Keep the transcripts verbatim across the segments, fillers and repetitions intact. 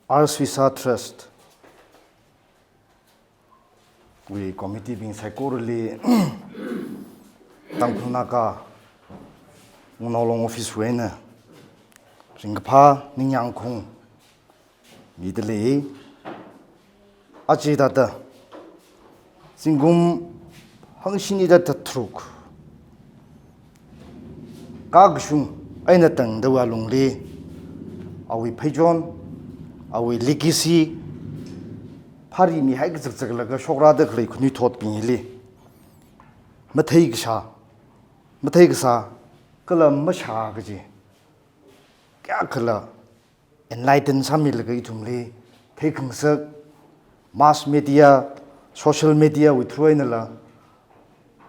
R Suisa Trust wui committee bing saikorali Tangkhul Naga Wungnaolong office wui eina ringkaphā ningyāng khaung midalei. Aja thāda zingkum hangshini da tharuk kakashung eina tangda awui alungli awui pheichon, awui legacy phāri mihai kazakzaklaga shokrada khalei khanuithotbing hili mathei kasā, mathei kasā kala mashā kaji kayākhala enlighten sāmilaga ithumli theikhangasak, mass media, social media wui through einala,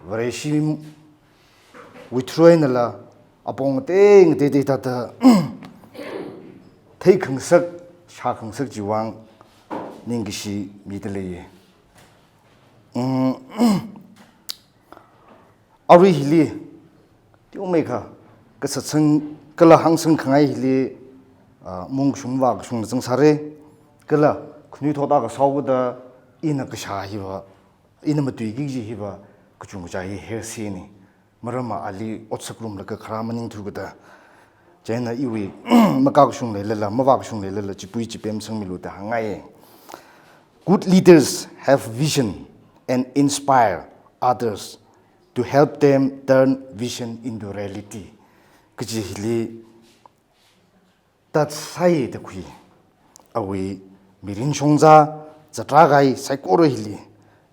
Vareshi wui through einala, apong ngatei ngateitei thāda theikhangasak, shākhangasak chiwui vang ningkashi midalei. Mm, arui hili teomeikha kasatsang kala hāngsang khangai hili, ah, mungkashung vākashung zangsāra, kala khanuithot akha sāhaoda ina kashā hiva, ina matuiki kaji hiva kachungkha hi heresy na. Maramva ali otsak ngarumlaga khara maningthu kada. Chieina iwui makakashung leilala, mavākashung leilala, chipui chipem sangmilu da hāngngai. Good leaders have vision and inspire others to help them turn vision into reality. Kaji hili tatsai da khui. Awui mirin shongza, zatrākahai saikora hili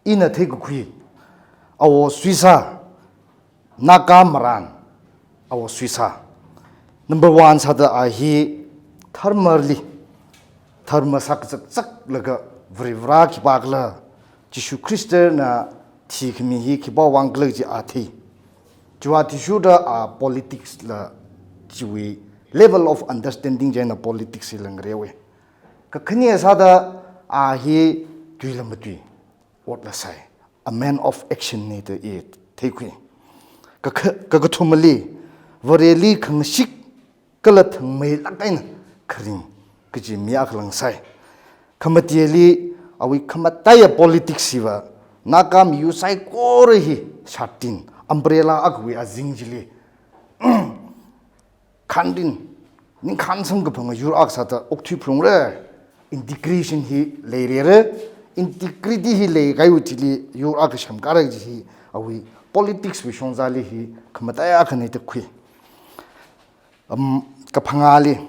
ina theikakhui, Awo Suisa, Naga marān Awo Suisa. Number one sāda a hi dharmali, dharma sākazakzaklaga Varivarā khipākhala, Jishu Khristana thikhami hi khipāwui vang khala kaji a thei. Chiwui athishurda a politics la chiwui level of understanding chieina politics hila ngareowa. Kakhane sāda a hi tuila matui, otla sai, a man of action na da i theikhui. Kakha-, kakathumali, Vareli khangashik kala thangmeilāk eina kharing kaji mi akhala ngasai. Khamateli awui khamataiya politics hiva Naga miyur saikora hi shātin, umbrella akhawui azing chili khanrin, ningkhan samkaphanga yur akha sāda okthui phalungra. Integration hi leirara, integrity hi leikahaiwui thili yur akha semkara kaji hi awui politics wui shongzali hi khamataiya akhana da khui. Um, kaphangāli,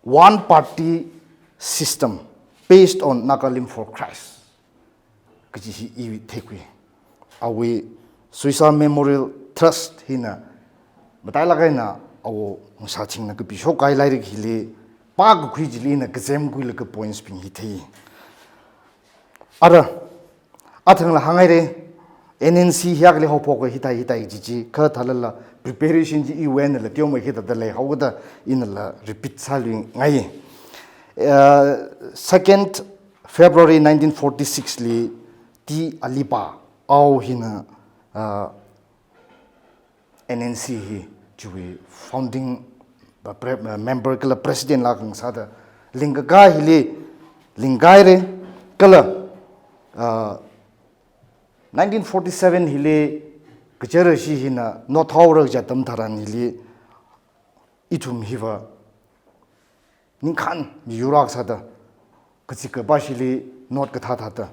one party system based on Nagalim for Christ kaji hi i theikhui. Awui Suisa Memorial Trust hina matailāk eina Awo Ngashathingna kapishok kahai lairik hili pākakhui chili ina kazemkhuilaga points bing hi thei. Ara, athangla hāngngaira, N N C hi akli haophoka hithai hithai kaji chi, kha thālala preparation chi iwui einala teomeikha thāda leihaoda inala repeat sāluingai. Uh, second February nineteen forty-six li T Alipa Ao hina, uh, N N C hi chiwui founding, uh, pre-, uh, member kala president la khangasāda lingkakā hili lingkahaira kala, uh, nineteen forty-seven hili kachara shi hina North haora kaja atam tharan hili ithum hiva ningkhan miyur akha sāda, kachikaphā shili North kathā thāda,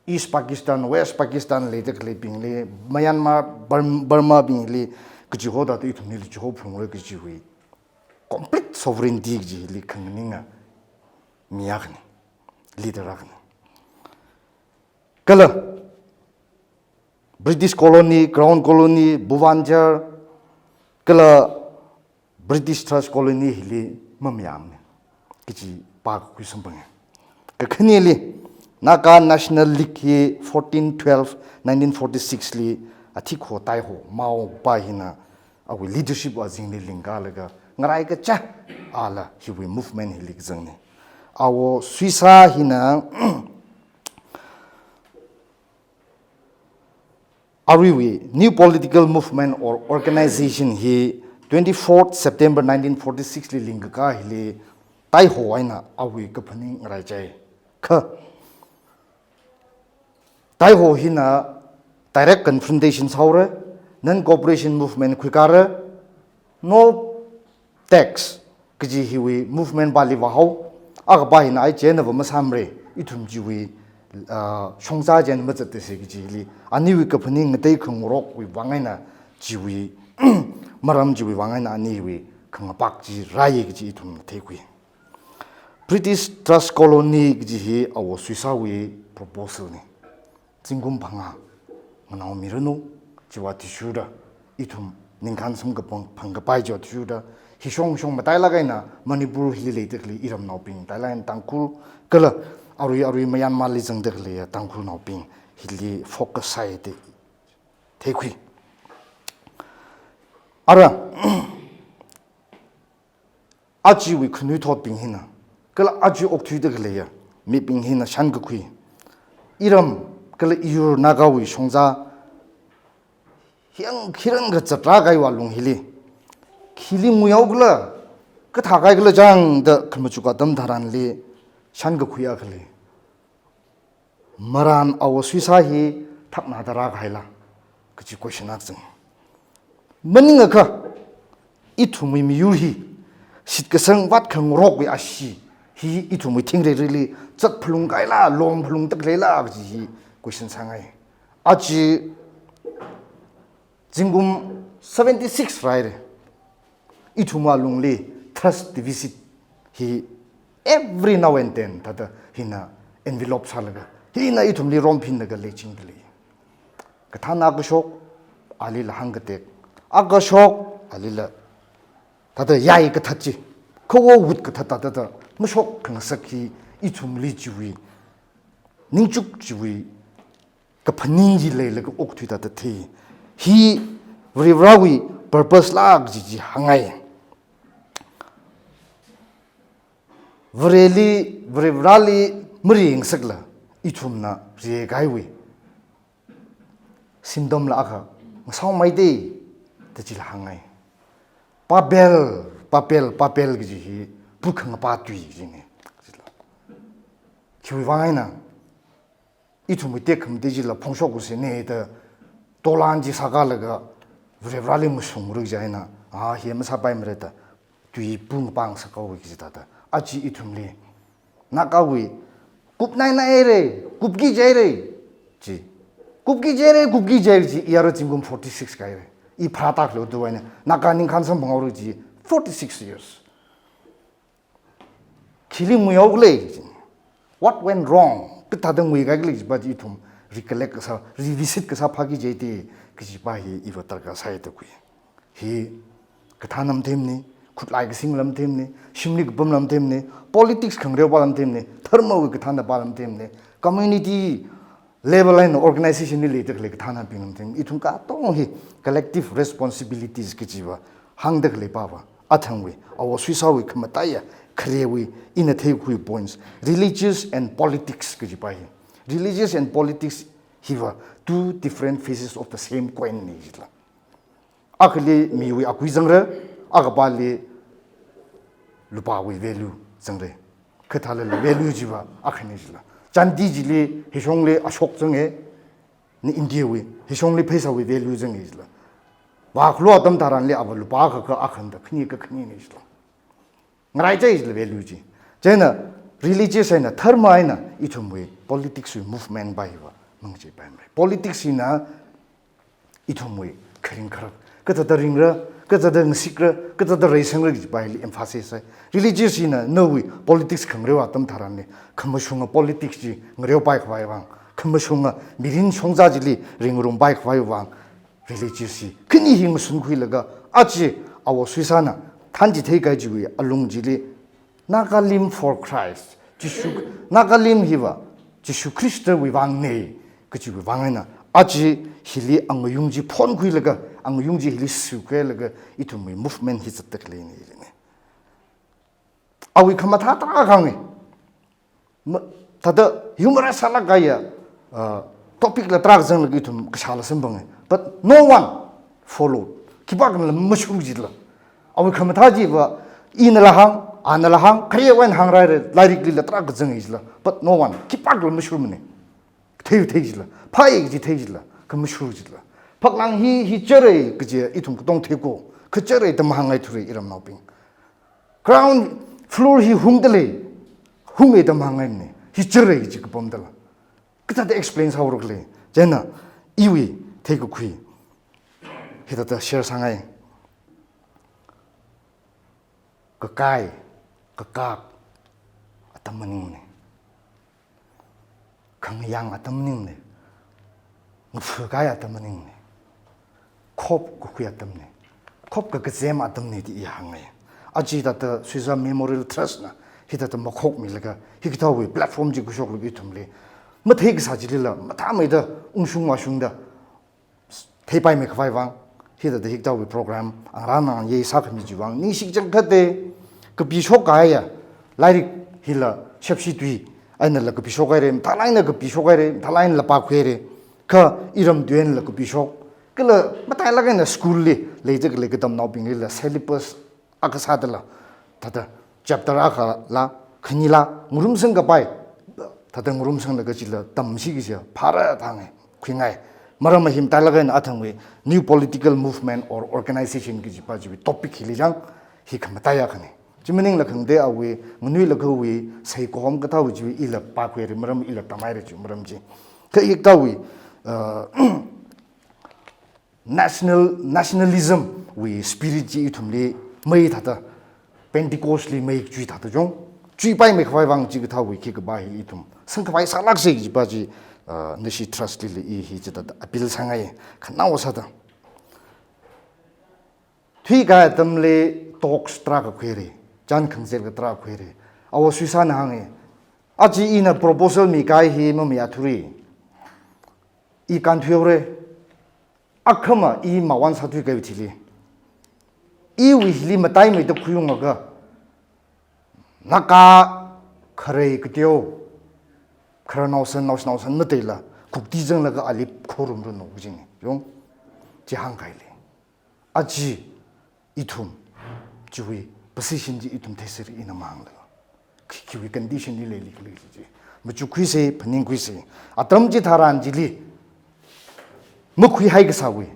East Pakistan, West Pakistan leida khaleibingli, Myanmar, Burm-, Burma bingli, kachihoda ithumli chiho phalungra kajiwui complete sovereignty kaji hili khanganinga mi akhana, leader akhana. Kala British colony, Crown colony, Bhuban Char, kala British Trust colony hili mamayāmana kaji pākakhui samphanga. Kakhaneli, Naga National League hi fourteen twelve nineteen forty-six li athikho Taiho Mao pa hina awui leadership azingli lingkalaga ngarai kacha ala hiwui movement hili kazangna. Awo Suisa hina aruiwui new political movement or organization hi twenty-fourth September nineteen forty-six li lingkakā hili Taiho eina awui kaphaning ngaraichai. Kha Taiho hina direct confrontation sāhaora, non-cooperation movement khuikara, no tax kaji hiwui movement pali vāhao, akha pa hina ai chieina va masāmara, ithum chiwui, ah, shongza chieina mazatdase kajili, aniwui kaphaning ngatei khangarokwui vang eina chiwui, maram chiwui vang eina aniwui khangapak chi rāya kaji ithum theikhui. British Trust Colony kaji hi Awo Suisawui proposal na. Zingkum phangā nganaomiranu, chiwui athishurda, ithum ningkhān samkaphang phangkapai chiwui athishurda, hishong shong matailāk eina Manipur hili leida khalei iramnaobing, matailāk eina Tangkhul kala arui arui Myanmar li zangda khalei Tangkhulnaobing hili focus sāya da theikhui. Ara, ajawui khanuithot bing hina, kala aja okthuida khaleiya mibing hina shānkakhui, iram kala iyur Nagawui shongza hiang khirang kazat rākahaiwui alung hili, khili nguihaokhala, kathā kaikhala chang da khamachuk atam tharanli shānkakhui akha lei. Marān Awo Suisa hi thaknada rākahaila kaji question akha zang. Maningakha, ithumwui miyur hi shitkasang vāt khangarokwui ashee hi ithumwui thingreirili zat phalungkahaila, lom phalungda khaleila kaji hi question sāngai. Aja zingkum seventy-six rāhaira. Ithumwui alungli trust deficit hi every now and then thāda hina envelope sālaga, hina ithumli romphinlaga leichingda lei. Kathāna kashok, alila hāngkatek, akashok, alila thāda yai kathat chi, khawo wut kathat thāda mashok khangasak hi ithumli chiwui, ningchuk chiwui kaphaning chi leilaga okthuida thei. Hi Varivarawui purpose lāk kaji chi hāngngai. Vareli, Varivarali maringasakla, ithumna rikahaiwui symptom la akha ngasaomeida da chila hāngngai. Pabel, Pabel, Pabel kaji hi pukhangapa tui kajina. Khiwui vang eina, ithumwui tekhamatei chila phongshok kasāna da, tolan chi sākalaga Varivarali mashungra kaji eina, ah, hi masāpaimara da, tui pungpang sākahai kaji thāda. Aja ithumli, Nagawui, kupnainaira, kupki jihaira, chi. Kupki jihaira, kupki jihaira chi, i ara zingkum forty-six kahaira. I pharāda khalei tuwui eina, Naga ningkhān samphanghaora chi, forty-six years. Khili nguihaokhala? What went wrong? Kathāda nguikahaikhala kajipa chi ithum recollect kasā, revisit kasā phāki jihaida kajipa hi iva darkar sāi da khui. Hi kathāna matheimana, khutlai kasingla matheimana, shimli kapamla matheimana, politics khangareopa la matheimana, dharmawui kathānapa la matheimana, community level eina organization li leida khalei kathānabing la matheimana, ithum katonga hi collective responsibilities kajiva hāngda khaleipa va, athangwui, Awo Suisawui khamataiya kharewui ina theikhui points, religious and politics kajipa hi. Religious and politics hiva two different faces of the same coin na jila. Akhali miwui akui zangra, akhapali lupāwui value zangra. Kha thālala value chiva akhana jila. Chandi chili hishongli ashok zanga, na India wui, hishongli pheisāwui value zanga jila. Vākhalui atam tharanli ava lupā akha kha akhana da khani kha khanina jila. Ngaraichai jila value chi. Chieina religious eina, dharma eina, ithumwui politics wui movement pa hiva mangacheipaimara. Politics hina ithumwui kharing kharak, kathāda ringra, kathāda ngasikra, kathāda reisangra kajipa hili emphasis sai. Religious hina nawui politics khangareo atam tharanli, khamashunga politics chi ngareopai khavai vang, khamashunga mirin shongza chili ringrumpai khavai vang, religious hi khani hi masunkhuilaga, aja Awo Suisana thanchithei kahai chiwui alung chili, Nagalim for Christ, Jishu, Nagalim hiva Jishu Khristawui vangna kajiwui vang eina, aja hili angayung chi phonkhuilaga, angayung chi hili sukhailaga, ithumwui movement hi zatda khaleina. Awui khamathā tarākha hānga. Ma-, thāda humorous sālāk kahaiya, uh, topic la tarākha zanglaga ithum kashāla samphanga. But no one followed. Khipākhanala mashung jila. Awui khamathā chiva inala hāng, Anala hāng, kharewui eina hāngrāra, lairiklila tarākha zanga jila. But no one, khipākhala mashurmana. Thei thei jila, phāya kaji thei jila, kha mashur jila. Phaklang hi, hi chara kaji ithum katong theiko, kha chara da mahāngngaithura iramnaobing. Ground floor hi hungda lei, hunga da mahāngngaimana, hi chara kaji kapamdala. Kathāda explain sāhaora khala, chieina iwui theikakhui hithāda share sāngai. Kakai, kakak atam maningmana. Khangayāng atam maningmana. Ngaphakai atam maningmana. Khop kakhui atamna. Khop kakazem atamna da i hāngngai. Aja hithāda Shwezam Memorial Trust na hithāda makhokmilaga, hikathāwui platform chi khuishoklaga ithumli mathei kasā chilila mathāmeida ungshung vāshungda theipaimei khavai vang, hithāda hikathāwui program angrān nang ye sākhami chiwui vang ningshi kachangkhatta. Kapishok kahaiya lairik hila shepshi tui einala kapishok haira, mathālāk eina kapishok haira, mathālāk einala pākhuira. Kha iram tui einala kapishok, kala matailāk eina school li leida khalei katamnaobinglila syllabus akha sādala, thāda chapter akhala, khanila ngarumsang kapai, thāda ngarumsanglaga chila tamsi kaji phāra da hāngngai, khuingai. Maram hi matailāk eina athangwui new political movement or organization kajipa chiwui topic hili chang, hi khamataiya akhana. Chi maningla khangatei awui nganuilakha wui saikahom kathāwui chiwui ila pākhuira, maram ila tamhaira chi maram chi. Kha hikathāwui, uh, national, nationalism wui spirit chi ithumli mei thāda, Pentecost li mei chui thāda chong, chuipaimei khavai vang chikathāwui khikha ba hi ithum sangkhavai sālāksa kajipa chi, ah, nashi trust lila i hi chithāda appeal sāngai, khanao sāda. Thuikahai atamli talks tarākha khuira, chān khangazetkha tarākha khuira. Awo Shwezana hānga, aja ina proposal mikahai hi mamayāthura. I kānthuihaora. Akhama i mawon sāthuikahai thili, iwui hili mataimeida khuiungakha, Naga kharei kateo, khararnao san, naoshinao san mateila, kukti zanglaga ali khorumranu kajina. Yong, chi hāngkahai lei. Aja ithum chiwui position chi ithum theisera ina mahāngla, khi, khiwui condition li leili khala chi machukkhuisa, phaningkhuisa. Atam chitharan chili makhuihai kasāwui,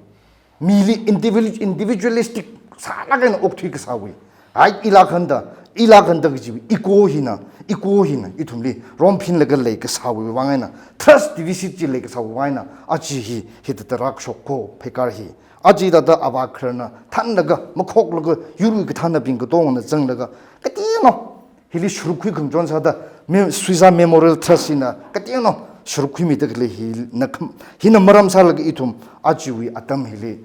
mili individu-, individualistic sālāk eina okthui kasāwui, ai, ila khanda, ila khanda kajiwui ego hina, ego hina ithumli romphinlaga lei kasāwui vang eina, trust deficit chi lei kasāwui vang eina, aja hi, hithāda rākashok ko pheikar hi. Aja hithāda avā khararna thanlaga, makhoklaga, yurwui kathānnabing katongana zanglaga, kateonao hili sharuk khui khangachon sāda, me-, Shwezam Memorial Trust hina kateonao sharuk khuimida khalei hina kham-, hina maram sālaga ithum ajawui atam hili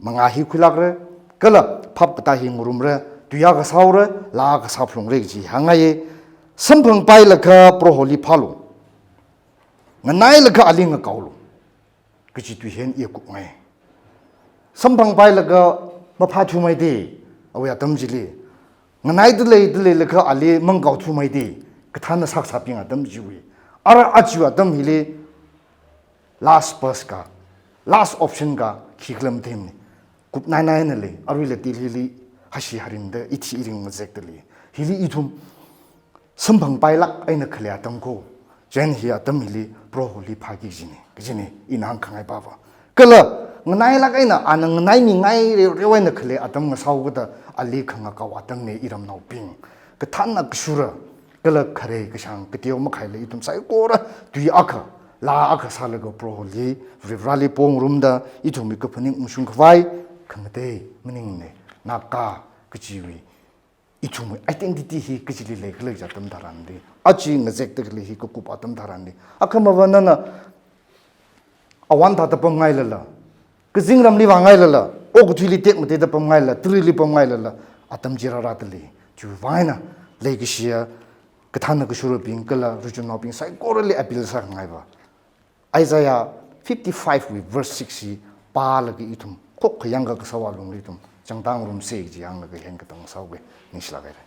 mangā hi khuilākra, kala phap katā hi ngarumra, tui akha sāhaora, laa akha sāphalungra kaji hāngngaiya. Samphangpailakha Proholi phālu. Nganailakha ali ngakaolu kaji tui hi eina i kupngai. Samphangpailaga maphāthumeida, awui atam chili. Nganaida leida leilakha ali mangakaothumeida, kathānna sākasābing atam chiwui. Ara ajawui atam hili last bus ka, last option ka, khikhala matheimana. Kupnainaina lei, aruila Delhi li hashi harinda, ithi iring ngazekda lei. Hili ithum samphangpailāk eina khalei atam ko, chieina hi atam hili Proholi phāki kajina, kajina ina hāngkhangai pava. Kala nganailāk eina, ana nganaimingaireu, reu eina khalei atam ngasāhaokida ali khangakao atamna iramnaobing. Kathānna kashura, kala kharei kashāng kateo makhaila ithum saikora tui akha, laa akha sālaga Proholi, Varivarāli pongrumda, ithumwui kaphaning ungshung khavai khangatei maningmana, Naga kajiwui ithumwui identity hi kachili leikhala kaji atam tharanli, aja ngazekda khalei hi kakup atam tharanli, akhama va nana awon thāda pamngailala, kazingramli vāngailala, okathuili tekmateida pamngailala, tarili pamngailala, atam chi rārāda lei. Chiwui vang eina leikashiya kathānna kashurabing kala ruichumnaobing saikorali appeal sākhangai va, Isaiah fifty-five wui verse six hi pālaga ithum khokkha yangkakasā alungli ithum changtangrumsa kaji hānglaga hienkatang sāhaoga, ningshilāk haira.